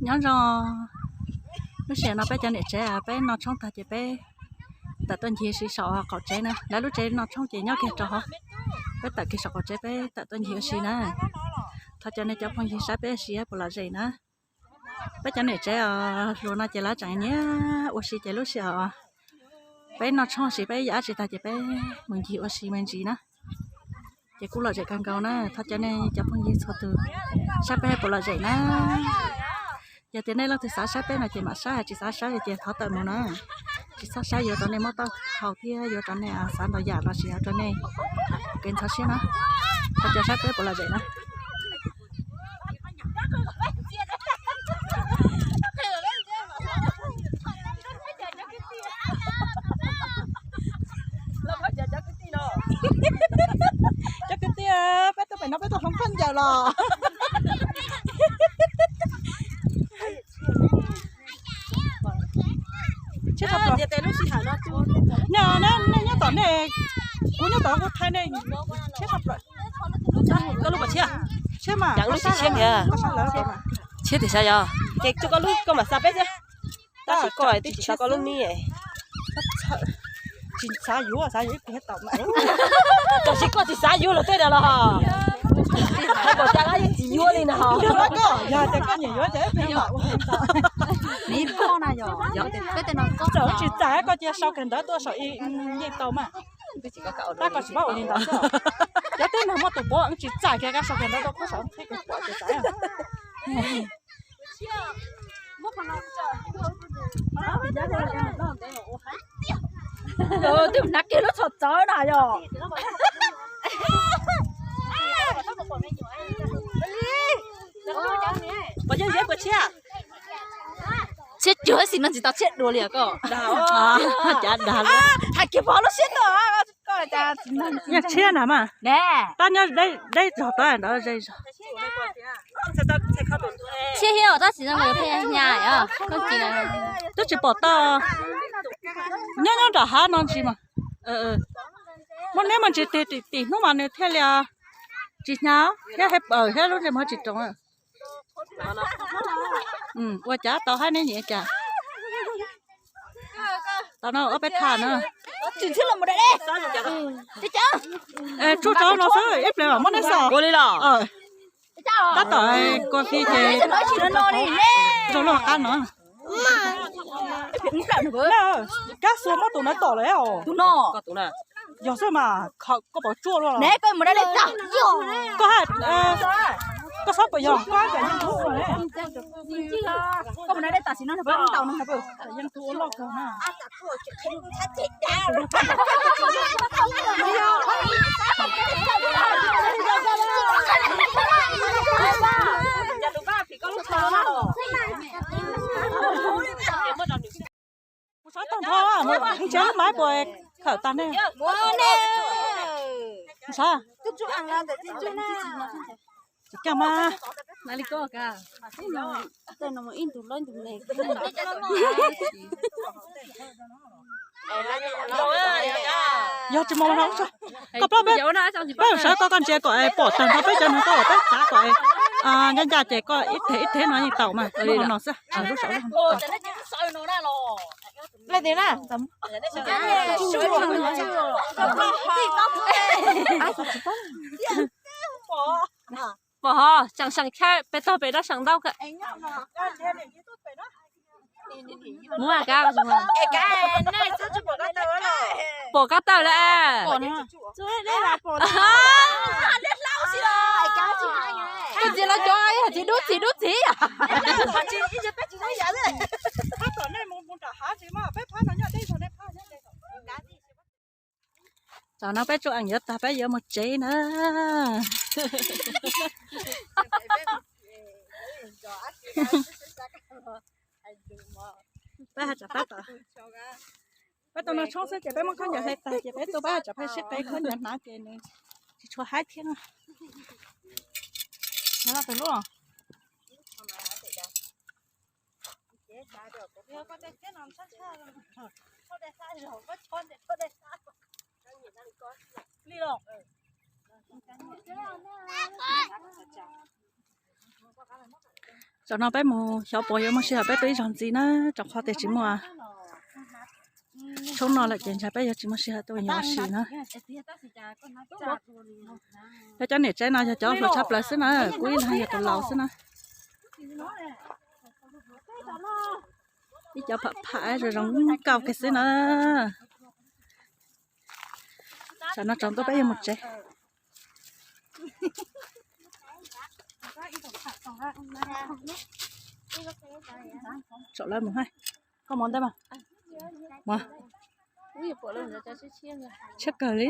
Nyob zoo, lub sij hawm no peb cov niam tsev peb noj tshoob tag ces peb tawm tuaj ncig si saum qaum tsev na. Lawv lub tsev noj tshoob ces nyob kiag rau hauv. Peb tawm kiag saum qaum tsev peb tawm tuaj ncig ua si na. Thov cov nej cov phooj ywg saib peb ua si puas lom zem na. Peb cov niam tsev hluas no ces lawv tseem nyiam ua si ces lub sij hawm peb noj tshoob si peb yam dab tsi tag ces peb mus ncig ua si me ntsis na. Ces kuj lom zem kawg nkaus na, thov cov nej cov phooj ywg txhua tus saib peb puas lom zem na. Yog tias nej leej twg xav saib peb no ces mam saib, tsis xav saib ces thov tawm mus na. Tsis txhob saib yuav rau nej muab taub hau thiab yuav rau nej xav ntau yam los sis yuav rau nej kev ntxhov siab na. Thov cov saib peb puas lom zem na. Cov kwv tij, peb tuaj pem no peb tuaj hloov khaub ncaws los. Nej nyob tom nej, kuv nyob tom kuv thaij nej. Koj lub puas tshiab? Tshiab mas, koj sab lawv, koj sab lawv. Tshiab tiag sav yog. Ces koj lub koj mam xa peb thiab. Tab sis koj twb tsis xa koj lub ne. Tsis xav yuav, xav yuav ib pliag tau mas. Tab sis koj tsis xav yuav luag tej no los. Hais kom cas los yeej tsis yuav li na ho. Yog tias koj nyiam yuav ces ib pliag mam ua li ntawd. Tsis txais koj cia sau kawg ntawv tuaj saum yeej tau mas. Tab koj tsis paub ua li ntawd xwb. Cov tib neeg muaj tus puav tsis txais kiag koj sau kawg ntawv tuaj saum qhib kawg puav ces txais. Twb hnav kiag lub txhom txawv na yog. Puas yog puas tshiab? Tshiab cuag xim no tsis tau tshiab dua li koj. Cav dag li. Hais kiag pov lub siab tuaj. Yeej tshiab na mas. Tab nyob deb zog tod ntawd ze zog. Tshiab thiab tab sis no mas pheej hnyav os. Twb tsis pom tau. Nyob nyob nram hav no ntsis mas. Muab neb mus ntsis tig tim hnub mas nws thiaj li tsis hnyav thiab, thiab lub ntsej muag tsis roos. Ua cas tau hab neb nyiam cas. Tau no ob peb thaj na. Tsuj tso no xwb ib pliag mam muab neb xauj. Ua li los. Tab tom kua fi ces zoo loj qab no. Kab xua muab tus na tom lawm os. Yog xwb mas koj pom tsuaj luaj los. Koj, koj xav pom yog koj. Yeej tus ua loj kawg na. Kuv sab tag nrho, ntshe lub maiv puas khawm tag ne. Sab. Tsis coj mas. Yog tsis mus no, koj plaub peb, peb sawv koj, koj ntsia kom pom tag nrho peb cov no, koj peb txav kom ncaj ncaj ces koj ib teg ib teg no yeej tau mas. Lub no xwb, lub saum. Pom ho, tseem seem chaw pem toj pem dab seem ntau. Muab kab, pom kab tawm lawm. Koj ntsia los cov txiv dub txiv dub txiv. Tam no peb tsuj eem yuav tag peb yuav mus tsev na. Peb ha tsam pab tom, peb tus no tshoob xwb ces peb muab khaub ncaws hle tag ces peb tuaj pab ha tsam peb sib qe khaub ncaws hnav ces nws tsis tshua haib thiab. Nyob no tus lub. Tam no peb mus xyov puas yuav muaj sij hawm peb tuaj ib zaug ntxiv na, rau qhov tias tsis muaj tshoob no lawm ces ntshai peb yuav tsis muaj sij hawm tuaj ib zaug ntxiv na. Yog cov niam tsev no yog cov hluas tshaj plaws xwb na, kuv ib leeg yog tus laus xwb na. Ib cov pham pham zoo zoo nkauj kiag xwb na. Tam no tsaus ntuj peb yuav mus tsev. Tsom lawv mus hais. Koj mus ntej mas. Mus. Tshiab kawg li.